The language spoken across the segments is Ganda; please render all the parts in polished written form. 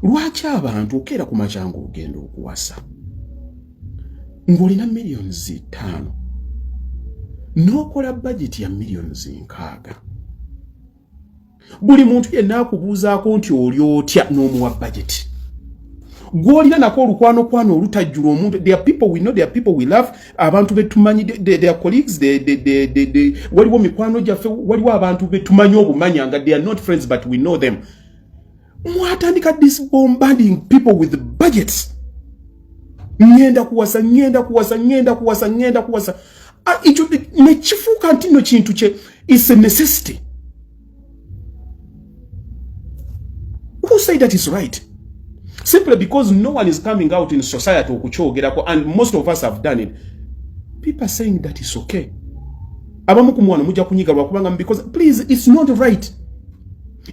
Lwaki abantu okeera ku makya ng'ogenda okuwasa ng'olina miliyoni 5 n'okola budget ya miliyoni 60? Buli muntu yenna akubuuzaako nti oli otya, n'omuwa budget gw'olina nako olukwanokwano olutajjula omuntu. There are people we know, there are people we love, abantu betumanyi, their colleagues, waliwo mikwano gyaffe, waliwo abantu betumanyi obumanya nga they are not friends, but we know them. Mwatandika this bombarding people with budgets: ŋŋenda kuwasa, ŋŋenda kuwasa, ŋŋenda kuwasa, ŋŋenda kuwasa. Ah, ekyo nekifuuka nti nno kintu kye is a necessity. Who say that is right? Simply because no one is coming out in society okukyogerako, and most of us have done it, people are saying that is okay. Abamu ku mwana mujja kunyiga lwakubanga, because please, it's not right,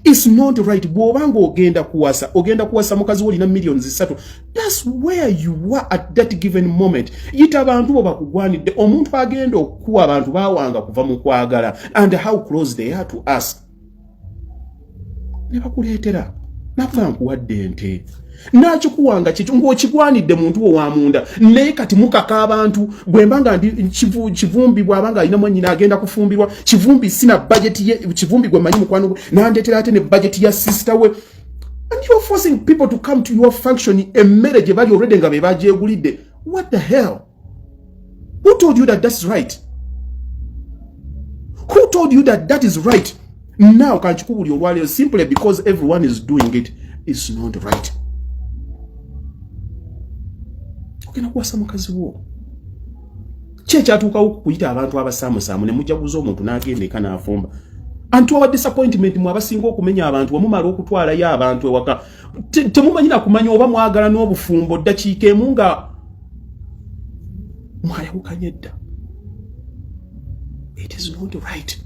it's not right. Bw'obanga ogenda kuwasa, ogenda kuwasa mukazi wo, olina miliyoni 3, that's where you are at that given moment. Yita abantu bo bakugwanidde. Omuntu agenda okukuwa, abantu bawanga kuva mu kwagala and how close they are to us, ne bakuleetera nakuba nkuwadde ente nakikuwanga kikyo ng'okigwanidde muntu wo wa munda. Naye kati mukaka abantu. Bwe mba nga ndi Kivumbi, bw'aba nga alina mwannyina agenda kufumbirwa, Kivumbi sina budget ye. Kivumbi gwe manyi mukwano gwe nandeetera ate ne budget ya sister we, and you are forcing people to come to your function, emmere gye bali already nga be bagyegulidde. What the hell? Who told you that that's right? Who told you that that is right? Now kankikubuli olwaleero, simply because everyone is doing it, is not right. Ogenda kuwasa mukazi wo, ki ekyatuukawo kuyita abantu abasaamusaamu ne mujaguza omuntu n'agenda eka n'afumba? Anti owa disappointment mwe abasinga okumenya abantu. Wemumala okutwalayo abantu ewaka, temumanyi na kumanya oba mwagala n'obufumbo. Ddakiika emu nga mwayawukanye dda. It is not right.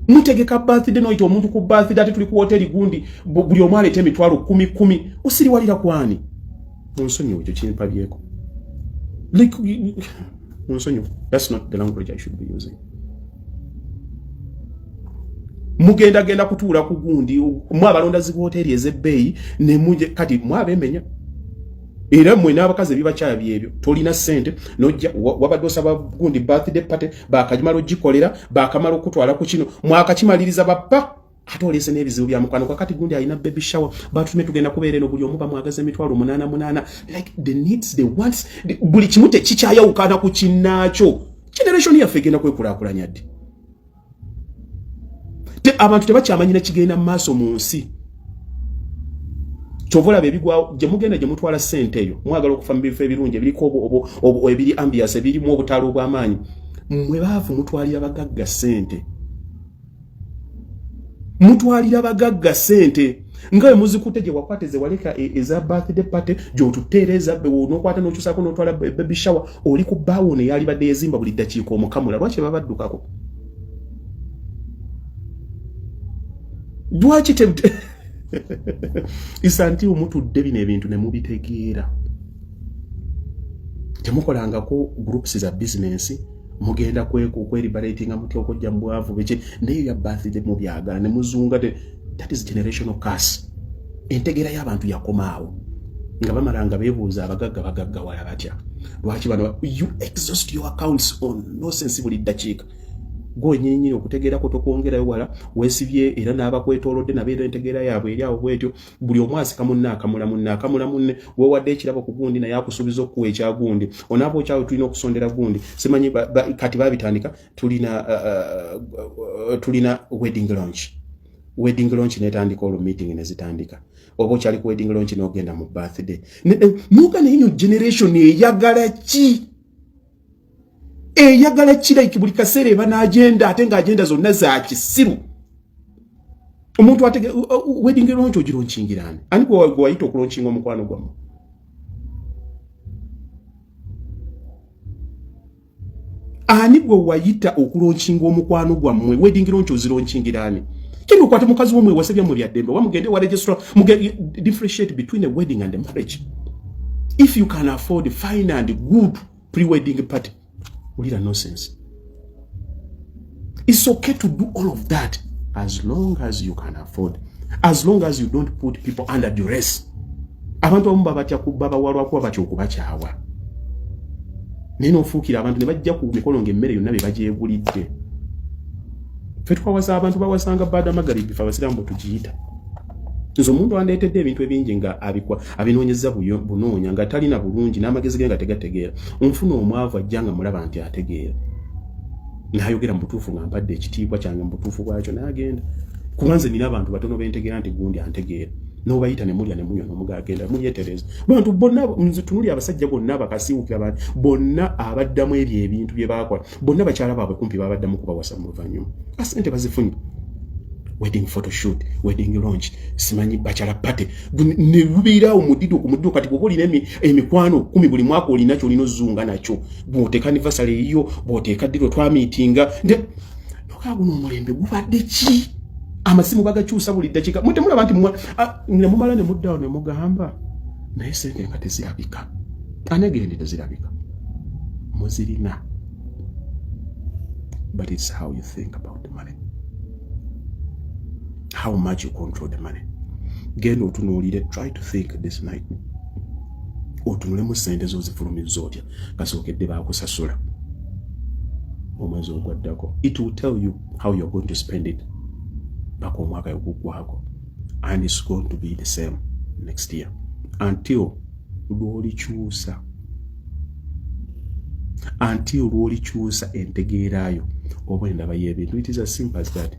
Mutegeka birthday, noyita omuntu ku birthday, ate tuli ku hoteri gundi, buli omu aleeta emitwalo 10 10. Osiriwalira kwani? Munsonyiwe, ekyo kimpabyeko. Like, munsonyiwe, that's not the language I should be using. Mugendagenda kutuula ku gundi, mwe abalonda zi hoteri ez'ebbeeyi nemuje. Kati mwabemenya era mmwe n'abakazi ebibakyaya byebyo. Tolina ssente, nojja wabadde osaba gundi birthday party, bakagimala ogikolera, bakamala okutwala ku kino, mwakakimaliriza bappa, ate oleese n'ebizibu bya mukwano. Kakati gundi alina baby shower, batutume tugenda kubeera eno, buli omu bamwagaza 800,000. Like the needs, the wants, buli kimu tekikyayawukana ku kinnaakyo. Generation yaffe egenda kwekulaakulanya ddi? Abantu tebakyamanyina kigenda mu maaso mu nsi. Kyova olaba ebigwawo gye mugenda, gye mutwala ssente eyo. Mwagala okufa mu bifo ebirungi ebiriko ebiri ambiance, ebirimu obutaala obw'amaanyi. Mmwe baavu mutwalira bagagga ssente, mutwalira bagagga ssente nga bwe muzikutte. Gye wakwata ze waleka eza birthday party, gy'otutte era ezabbe, n'okwata n'okyusaako n'otwala baby shower. Oli ku bbaawo neyalibadde yezimba buli ddakiika omukamula. Lwaki babaddukako? Lwaki te isa nti omutudde bino ebintu ne mubitegeera? Temukolangako groups za business. Mugenda kweriberatinga mutya okujja mu bwavu biki? Naye bya birthday mubyagala ne muzunga. That is generational curse. Entegeera y'abantu yakomaawo nga bamala nga beebuuza abagagga bagaggawala batya? Lwaki bano? You exhaust your accounts on nonsense buli ddakiika. Gwe nyininyini okutegeerako tokwongerayo wala weesibye, era n'abakwetoolodde nabeera entegeera yaabwe eri awo bwetyo. Buli omu asika munne, akamula munne, akamula munne. Weewadde ekirabo ku gundi, naye akusuubiza okukuwa ekya gundi. Onaaba okyawe, tulina okusondera gundi, simanyi kati babitandika. Tulina wedding launch, wedding launch netandika olwo, meeting nezitandika. Oba okyali ku wedding launch, n'ogenda mu birthday. Muga naye nyo generation eyagala ki? Eyagala ki? Like buli kaseera eba n'agenda, ate ng'agenda zonna za kisiru. Omuntu atege wedding launch ogilaunchingira ani? Gwe wayita okulaunchinga omukwano gwammwe? Ani gwe wayita okulaunchinga omukwano gwammwe? Wedding launch ozilaunchingira ani? Kino okwata mukazi wo mwewase, byammwe bya ddembe. Oba mugende wa registrar, differentiate between a wedding and a marriage. If you can afford fine and good pre-wedding party, ulira nonsense. It's okay to do all of that as long as you can afford, as long as you don't put people under duress. Abantu abamu babatya babawalwakuba batya okubakyawa, naye nofuukira abantu ne bajja ku mikolo ng'emmere yonna be bagyegulidde. Ffe twawasa, abantu bawasanga baada magaribi. Fe Abasiraamu bwe tugiyita. Nze omuntu andeetedde ebintu ebingi nga abikwa abinoonyeza bunoonya nga talina bulungi n'amagezi ge nga tegategeera. Nfuna omwavu ajja nga mulaba nti ategeera, n'ayogera mu butuufu nga mpadde ekitiibwa kyange mu butuufu bwakyo, n'agenda. Kuba nze nina abantu batono bentegeera nti gundi antegeera, n'obayita ne mulya ne munywa n'omugagenda mulyetereza. Bantu bonna nze tunuli, abasajja bonna abakasiiwukira, bantu bonna abaddamu ebyo ebintu bye baakola, bonna bakyala baabwe kumpi babaddamu kubawasa mu luvannyuma, asente bazifunye. Wedding photoshoot, wedding launch, simanyi bachelor party, ne lubeeraawo mudido ku mudido. Kati bw'oba olina emikwano 10, buli mwaka olina kyolina ozunga nakyo, bw'oteeka anniversary eyiyo, bw'oteeka ddiro twamiitinga nokaa. Guno omulembe gubadde ki? Amasimu bagakyusa buli ddakiika. Mwe temulaba nti ne mumala ne muddawo ne mugamba, naye sente nga tezirabika, anegende tezirabika, muzirina, but it's how you think about the money, how much you control the money. Genda otunuulire, try to think this night, otunulemu sente zo zifulumizza otya kasookedde bakusasula omwezi ogwaddako. It will tell you how you're going to spend it paka omwaka oguggwako, and it's going to be the same next year until lwolikyusa, until lwolikyusa entegeerayo oba endaba y'ebintu. It is as simple as that.